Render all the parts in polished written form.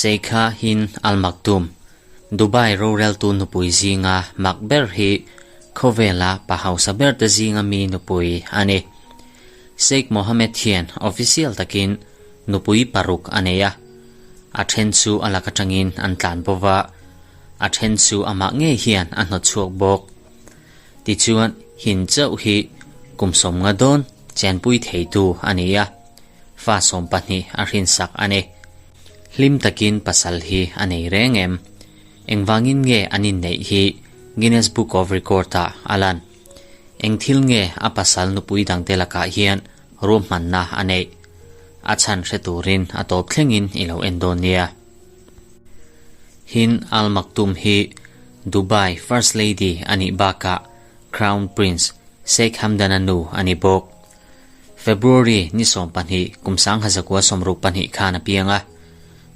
Sheikha Hind Al Maktoum, Dubai roreltu nupui zinga mak ber hi khawvela pa hausa berte zinga mi nupui a ni. Sheikh Mohammed hian official takin nupui paruk a nei a, a then chu a lak atangin an tlan bo va, a then chu amah ngei hian a hnawt chhuak bawk. Tichuan, Hind chauh hi kum 50 dawn chenpui theitu a ni a, fa 12 a hrinsak a ni. Hlim takin pasal hi a nei reng em? Engvangin nge an inneih hi Guinness Book of Record-ah a lan? Eng thil nge a pasal nupui dangte lakah hian ruahmanna a neih? A chhan hre turin a tawp thlengin i lo en dawn nia. Hind Al Maktoum hi Dubai First Lady a nih bakah Crown Prince Sheikh Hamdan-a nu a ni bawk. February ni 12 kum 1962 khan a piang a,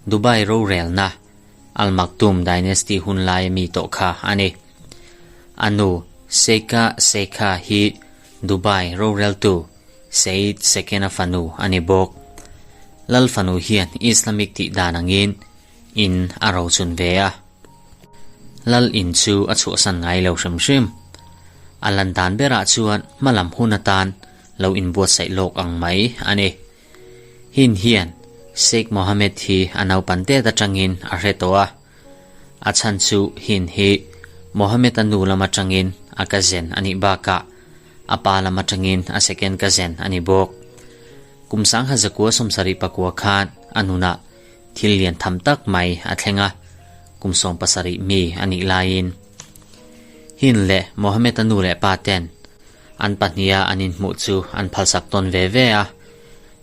Dubai rorelna Al Maktoum dynasty hun laia mi tawh kha a ni. A nu Sheikha Sheikha hi Dubai roreltu Saeed Second-a fanu a ni bawk. Lal fanu hian Islamic tih dan angin in a rochun ve a. Lal in chu a chhuahsan ngai lo hrim hrim. A lan dan berah chuan hmalam hun atan lo inbuatsaih lawk ang mai a ni. Hin hian Sheikh Mohammed hi a naupan tet atangin a hre tawh a. A chhan chu Hin hi Mohammed-a nu lam atangin a cousin a nih bakah a pa lam atangin a second cousin a ni bawk. Kum 1979 khan a nunah Thil lian tham tak mai a thleng a, kum 17 mi a nih laiin Hind leh Mohammed-a nu leh pa ten an pahniha an inhmuh chu an phalsak tawn ve ve a.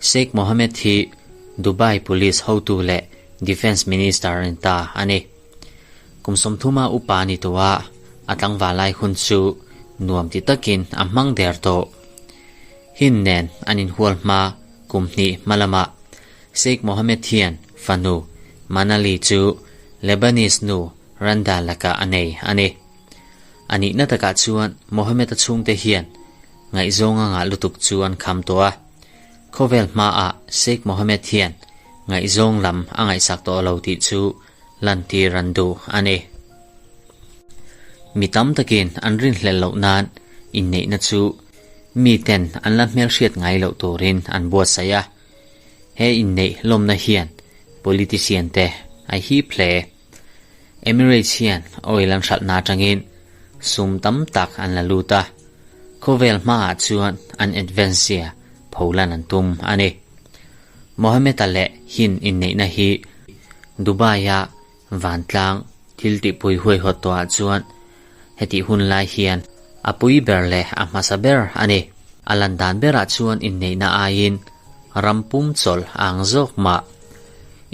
Sheikh Mohammed hi Dubai Police hotu leh Defence Minister a ni ta a ni. Kum 30 upa a ni tawh a, a tlangval lai hun chu nuam ti takin a hmang der tawh. Hind nen an inhual hma kum hnih hma lamah Sheikh Mohammed hian fanu Manali chu Lebanese nu Randa lakah a nei a ni. A nihna takah chuan Mohammed-a chhungte hian ngaihzawng a ngah lutuk chu an kham tawh a. Khawvel hmaah Sheikh Mohammed hian ngaihzawng lam a ngaihsak tawh lo tih chu lantir an duh a ni. Mi tam takin an rinhlelh loh nan inneihna chu miten an la hmelhriat ngai loh turin an buatsaih a. He inneih lawmna hian politician te a hip hle. Emirates hian oil an hralhna atangin sum tam tak an la lut a, khawvel hmaah chuan an advance zia pholan an tum a ni. Mohammed-a leh Hind inneihna hi Dubai-a vantlang thil tihpui huaihawt tawhah chuan hetih hun lai hian a pui ber leh a hmasa ber a ni. A lan dan berah chuan inneihna aiin ram pum chawlh a ang zawk mah.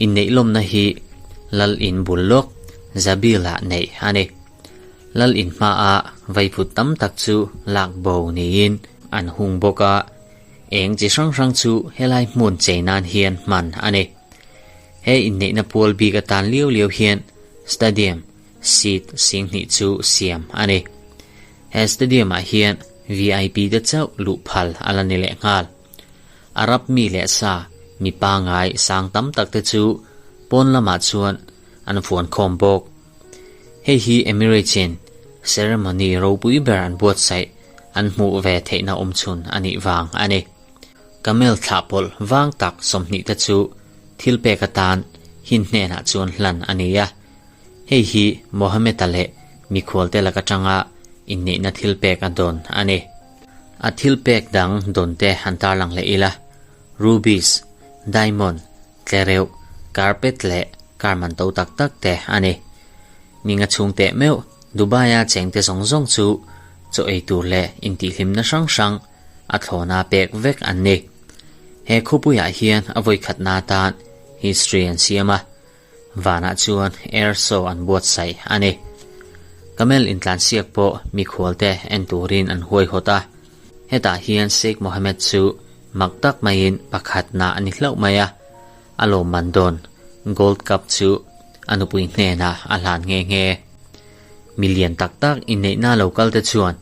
Inneih lawmna hi Lal in bul lawk Zabil-ah neih a ni. Lal in hmaah vaivut tam tak chu lak bo niin an hung bawk a, eng chi hrang hrang chu helai hmun chei nan hian hman a ni. He inneihna pual bik atan liau liau hian stadium seat 2000 chu siam a ni. He stadium ah hian VIP te chauh luh phal a la ni leh nghal. Arab mi leh sa mi pangai sang tam tak te chu pawn lamah chuan an fuan khawm bawk. Hei hi Emirates in ceremony ropui ber an buatsaih an hmuh ve theihna awmchhun a nih vang a ni. Camel thlah pawlh vang tak 20 te chu thil pek atan Hind hnenah chuan hlan a ni a. Hei hi Mohammed-a leh mikhualte lak atanga inneihna thil pek a dawn a ni. A thil pek dang dawn te han tarlang leh ila, rubies, diamond, tlereuh, carpet leh car man to tak tak te a ni. Ninga chhung teh meuh Dubai-a chengte zawng zawng chu chaw ei tur leh intihhlimna hrang hrang a thlawna pek vek an ni. He khawpuiah hian a vawikhatna atan history an siam a, vanah chuan air show an buatsaih a ni. Camel intlansiak pawh mikhualte en turin an huaihawt a, hetah hian Sheikh Mohammed chu mak tak maiin pakhatna a ni hlauh mai a, a lawmman dawn Gold Cup chu a nupui hnenah a hlan nghe nghe. Milian tak tak inneihna lo kalte chuan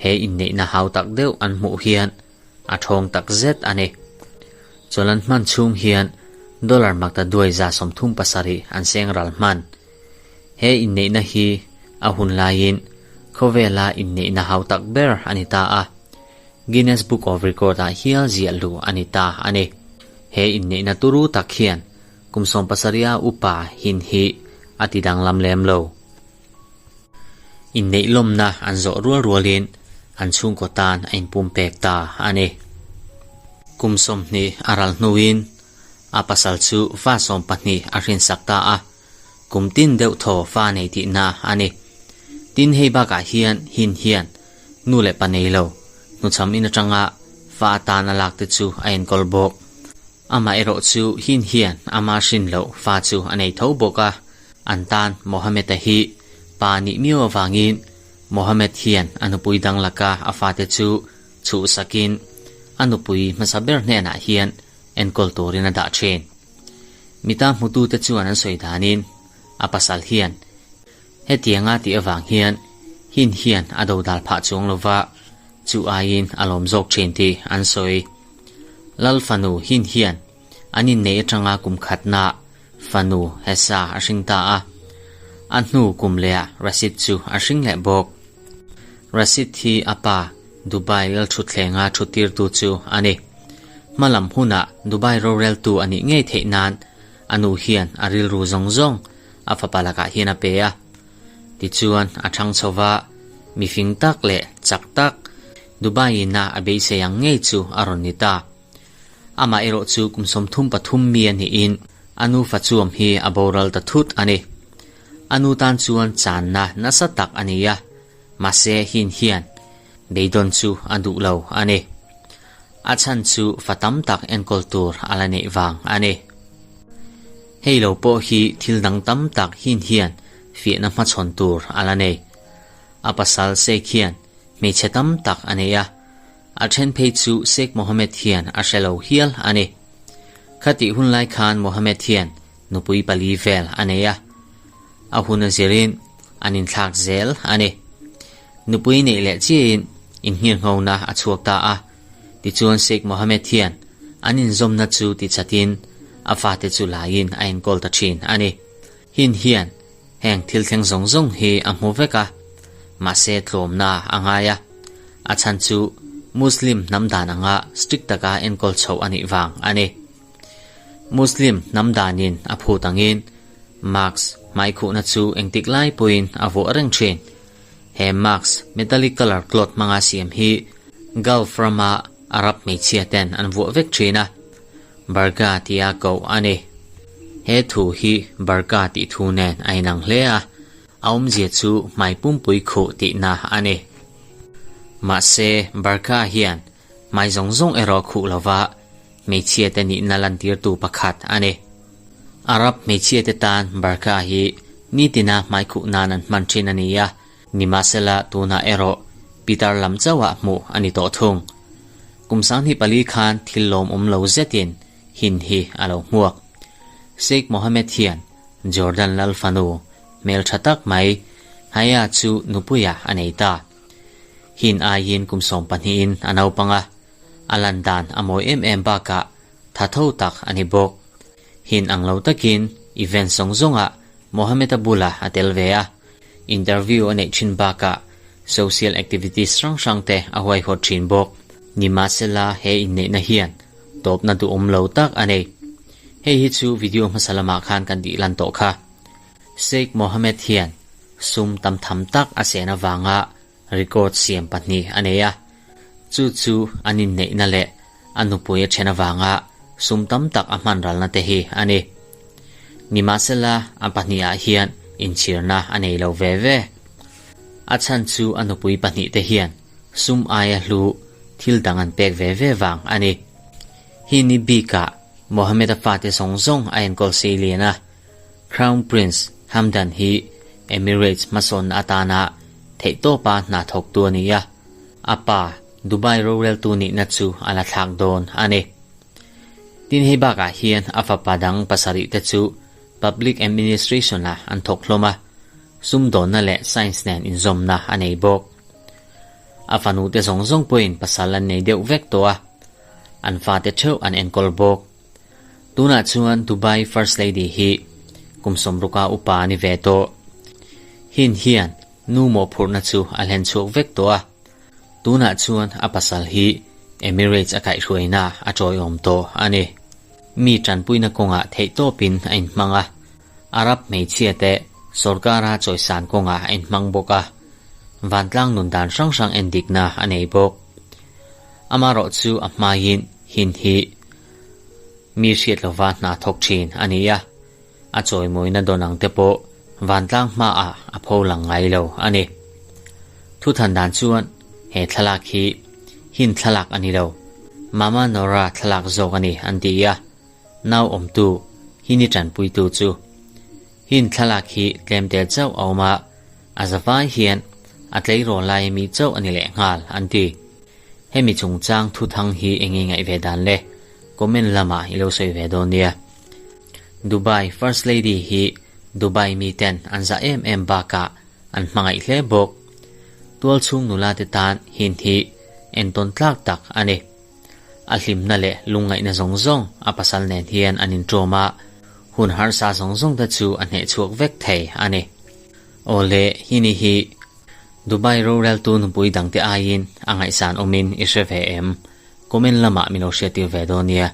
he inneihna hau tak deuh an hmuh hian a thawng tak zet a ni. Chawlh an hman chhung hian dollar makta duai 37 an seng ral hman. He inneihna hi a hun laiin khawvela inneihna hau tak ber a ni ta a, Guinness Book of Record-ah hial ziah luh a ni ta a ni. He inneihna turu tak hian kum sawmpasariha upa hin hi a ti danglam lem lo. Inneih lawmna an zawh rual rualin an chhungkaw tan a inpumpek ta a ni. Kum 20 a ral hnuin a pasal chu fa 12 a hrinsak ta a, kum tin deuh thaw fa nei tihna a ni. Tin hei bakah hian hin hian nu leh pa nei lo, hnuchham in atanga fa atan a lak te chu a enkawl bawk. Amah erawh chu hin hian ama hrin loh fa chu a nei tho bawk a, an tan Mohammed-a hi pa nih miau avangin Mohammed hian a nupui dang laka a fate chu chhuhsakin a nupui hmasa ber hnenah hian enkawl turin a dah thin. Mita hmutute chuan an sawi danin a pasal hian hetianga tih avang hian hin hian a dodal phah chuang lova, chu aiin a lawm zawk thin tih an sawi. Lal fanu hin hian an inneih atanga kum khatna fanu Hesa a hring ta a, a hnu kum lehah Rashid chu a hring leh bawk. Rashid hi a pa Dubai lalthutthlenga thuttirtu chu a ni. Hmalam hunah Dubai roreltu a nih ngei theih nan a nu hian a rilru zawng zawng a fapa lakah hian a pe a. Tichuan a thang chho va, mifing tak leh chak tak Dubai ina a beisei ang ngei chu a rawn ni ta. Amah erawh chu kum 33 mi a niin a nu fachuam hi a boral ta thut a ni. A nu tan chuan channa nasa tak a ni a, mahse hin hian beidawn chu a duh lo a ni. A chhan chu fa tam tak enkawl tur a la neih vang a ni. Hei lo pawh hi thil dang tam tak hin hian fiahna hmachhawn tur a la nei. A pasal Sheikh hian hmeichhe tam tak a nei a, a then phei chu Sheikh Mohammed hian a hre lo hial a ni. Khatih hun lai khan Mohammed hian nupui pali vel a nei a, a hun a zirin an inthlak zel a ni. Nupui neih leh chiahin inhngirnghona a chhuak ta a, tichuan Sheikh Mohammed hian an inzawmna chu tichatin a fate chu laiin a enkawl ta thin a ni. Hin hian heng thil thleng zawng zawng hi a hmu vek a, mahse tlawmna a ngai a, a chhan chu Muslim hnam dan anga strict taka enkawl chhoh a nih vang a ni. Muslim hnam danin a phut angin mask hmaikhuhna chu engtik lai pawhin a vuah reng thin. He mask metallic colour cloth hmanga siam hi Gulf rama Arab hmeichhia ten an vuah vek thin a, Barka tia koh a ni. He thu hi Barka tih thu nen a inang hle a, a awmzia chu hmai pumpui khuh tihna a ni. Mahse, Barka hian hmai zawng zawng erawh khuh lova hmeichhia te nihna lantirtu pakhat a ni. Arab hmeichhia te tan Barka hi nitina hmai khuh nan an hman thin a ni a, nimahsela tunah erawh pitar lam chauhah hmuh a ni tawh thung. Kum 24 khan thil lawmawm lo zetin hin hi a lo hmuak. Sheikh Mohammed hian Jordan lal fanu hmel tha tak mai Haya chu nupuia a nei ta. Hin aiin kum sawmpahnihin a naupang a, a lan dan a mawi em em bakah tha tho tak a ni bawk. Hin ang lo takin event zawng zawngah Mohammed-a bulah a tel ve a, interview a neih thin bakah social activities hrang hrang te a huaihawt thin bawk. Nimahsela he inneihna hian tawpna duhawm lo tak a nei. Hei hi chu video hmasa lamah khan kan tih lan tawh kha. Sheikh Mohammed hian sum tam tham tak a sen avanga record siam pahnih a nei a, chu chu an inneihna leh a nupui a then avanga sum tam tak a hman ralna te hi a ni. Nimahsela a pahnihah hian inchhirna a nei lo ve ve. A chhan chu a nupui pahnih te hian sum aia hlu thil dang an pek ve ve vang a ni. Hi ni bikah Mohammed-a fate zawng zawng a enkawl sei lian a, Crown Prince Hamdan hi Emirates hmasawnna atana theihtawpa hna thawktu a ni a, a pa Dubai roreltu nihna chu a la thlak dawn a ni. Tin hei bakah hian a fapa dang pasarih te chu Public Administration-ah an thawk hlawm a, sumdawnna leh science nen inzawmna a nei bawk. A fanute zawng zawng pawhin pasal an nei deuh vek tawh a. An fate theuh an enkawl bawk. Tunah chuan Dubai First Lady hi kum sawmruka upa a ni ve tawh. Hin hian nu mawhphurhna chu a hlen chhuak vek tawh a. Tunah chuan a pasal hi Emirates a kaihhruaina a tawiawm tawh a ni. Mi tanpuina kawngah theihtawpin a inhmang a, Arab hmeichhia te sorkara chawisan kawngah a inhmang bawk a, vantlang nun dan hrang hrang endikna a nei bawk. Amarawh chu a hmaiin hin hi mi hriat lova hna thawk thin a ni a, a chawimawina dawn ang te pawh vantlang hmaah a pho lang ngai lo a ni. Thuthan dan chuan he thlalak hi hin thlalak a ni lo, Mama Nora thlalak zawk a ni an ti a, nau awmtu hi ni tanpuitu chu. Hin thlalak hi tlem tel chauh a awm a, a zavai hian a tleirawl lai ami chauh a ni lehnghal an ti. Hemi chungchang thuthang hi eng nge ngaih ve dan le? Comment lamah i lo sawi ve dawn nia. Dubai First Lady hi Dubai miten an zah em em bakah an hmangaih hle bawk. Tualchhung nula te tan hin hi entawn tlak tak a ni. A hlimna leh lungngaihna zawng zawng a pasal nen hian an inṭawm a, hun harsa zawng zawng te chu a hneh chhuak vek thei a ni. Aw le, hini hi Dubai roreltu nupui dangte aiin a ngaihsan awmin i hre ve em? Comment lamah min lo hriattir ve dawn nia.